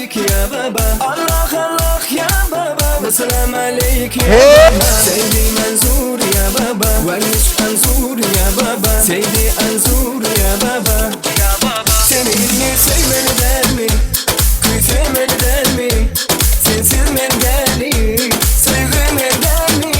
aleýk ýa baba Allah Allah ýa baba Wessalam aleýk ýa baba Seýdi Mansur ýa baba Werniş Ansur ýa baba Seýdi Ansur ýa baba Seni indi söýmeli dälmi Küýsemeli dälmi Sensiz men däli Söýgi men dälmi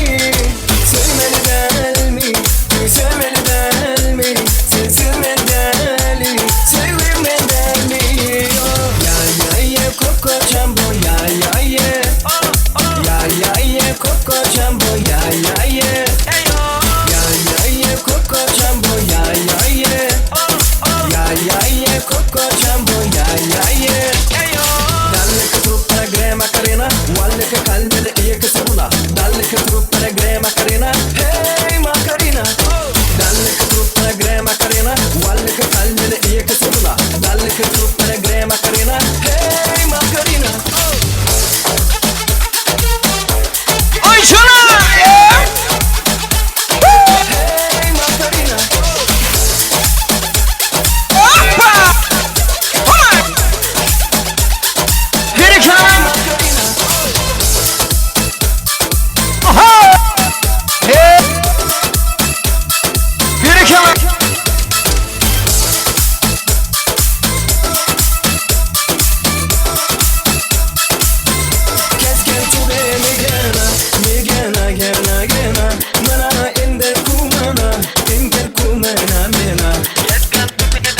Söýmeli dälmi Küýsemeli dälmi Sensiz men däli Söýgi men dälmi Ýa ýa ýe koko jambo ýa ýa ýe Ýa ýa ýe koko jambo ýa ýa ýe Ýa ýa ýe koko jambo ýa ýa ýe Ýa ýa ýe koko jambo ýa ýa ýe Dale que trupa gre Macarena Wale que calde de ella que se una Dale que trupa gre Macarena Hey Macarena Dale que trupa gre Macarena Wale que calde de ella que se una Dale que trupa gre Macarena Hey Macarena Oý şuna! Hey Macarena Hoppa! Hop! Berekella! Aha! Hey! Berekella! Kesken tube mi gena Mi gena gena gena Mana inde kumana Inker kumena mena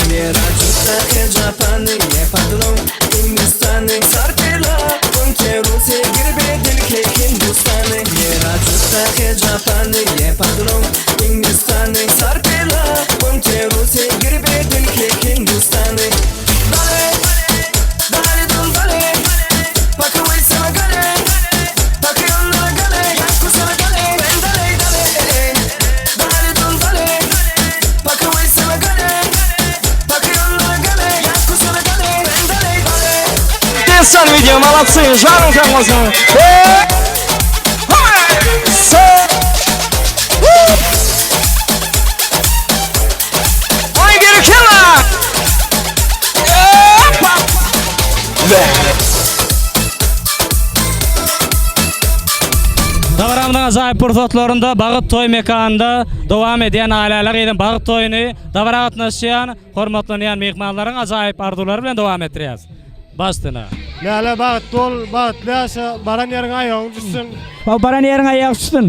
Mera juta है जापानी ये पतलून हिंदुस्तानी सरपेला उनके रूसे गिरबे दिल के हिंदुस्तानी मेरा जूता है जापानी ये पतलून हिंदुस्तानी सरपेला उनके रूसे गिरबे दिल के हिंदुस्तानी Dale, dale dum dale Bakı sana gale Bakı onlara gale Yakku sana gale Ben dale dale Dale dum dale Bakı sana gale Bakı onlara gale Yakku sana gale Ben dale dale Destan video, молодцы, жаным sag bolsun. Hey! Hey! Se! Woo! Oý berekella! Hoppa! Ve Dabaramyzyň ajaýyp pursatlarynda Bagyt toý mekanynda dowam edýän Aýläle gyzyň bagyt toýuny dabara gatnaşýan hormatlanýan myhmanlaryň ajaýyp arzuwlary bilen dowam etdirýäris. Başdyna. Läle bagtly bol, bagtly ýaşa, baran ýeriňe aýagyň düşsün. Baran ýeriňe aýagyň düşsün.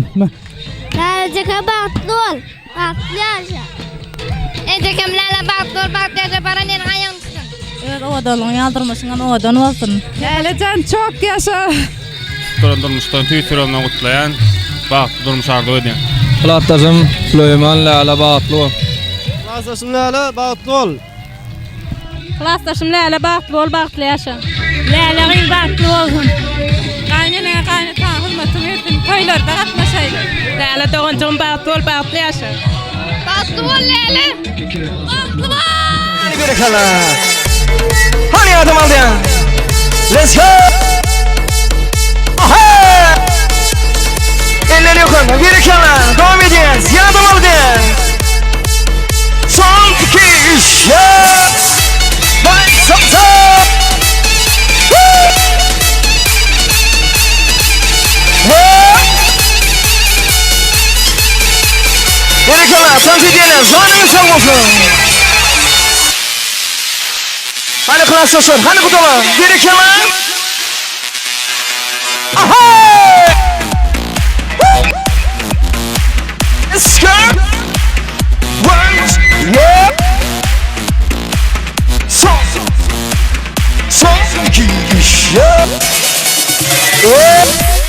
Lälejeke bagtly bol, bagtly ýaşa. Ejekem Läle bagtly bol, bagtly ýaşa, baran ýeriňe aýagyň düşsün. Öz owadanlygyň ýaly durmuşyň hem owadan bolsun. Lälejan çok ýaşa. Duran durmuşdan tüýs ýüregimden gutlaýan. Bagtly durmuş arzuw edýän. Klasdaşym Süleýman Läle bagtly bol. Klasdaşym Läle bagtly bol. Klasdaşym Läle bagtly bol, bagtly ýaşa. Läle gyz bagtly bolsun. Gaýneneňe gaýnataňa hyzmatyň etsin, toýlarda gatnaşaýly. Läle doganjygym bagtly bol, bagtly ýaşa. Bagtly bol Läle. Bagtly bol. Hany berekella. Hany adam alýan. Let's go. Aha! Eller ýokarda. Berekella. Dowam edýäs. Ýadam alýan. Son 2 3 4 5 6 Woo! Hey! Berekella. Tans edýänler. Janyňyz sag bolsun. Hany klasdaşlar, hany gudalar. Berekella. Aha! Woo! Let's go. One, yeah. Son. Son, iki, üç, yeah. Yeah.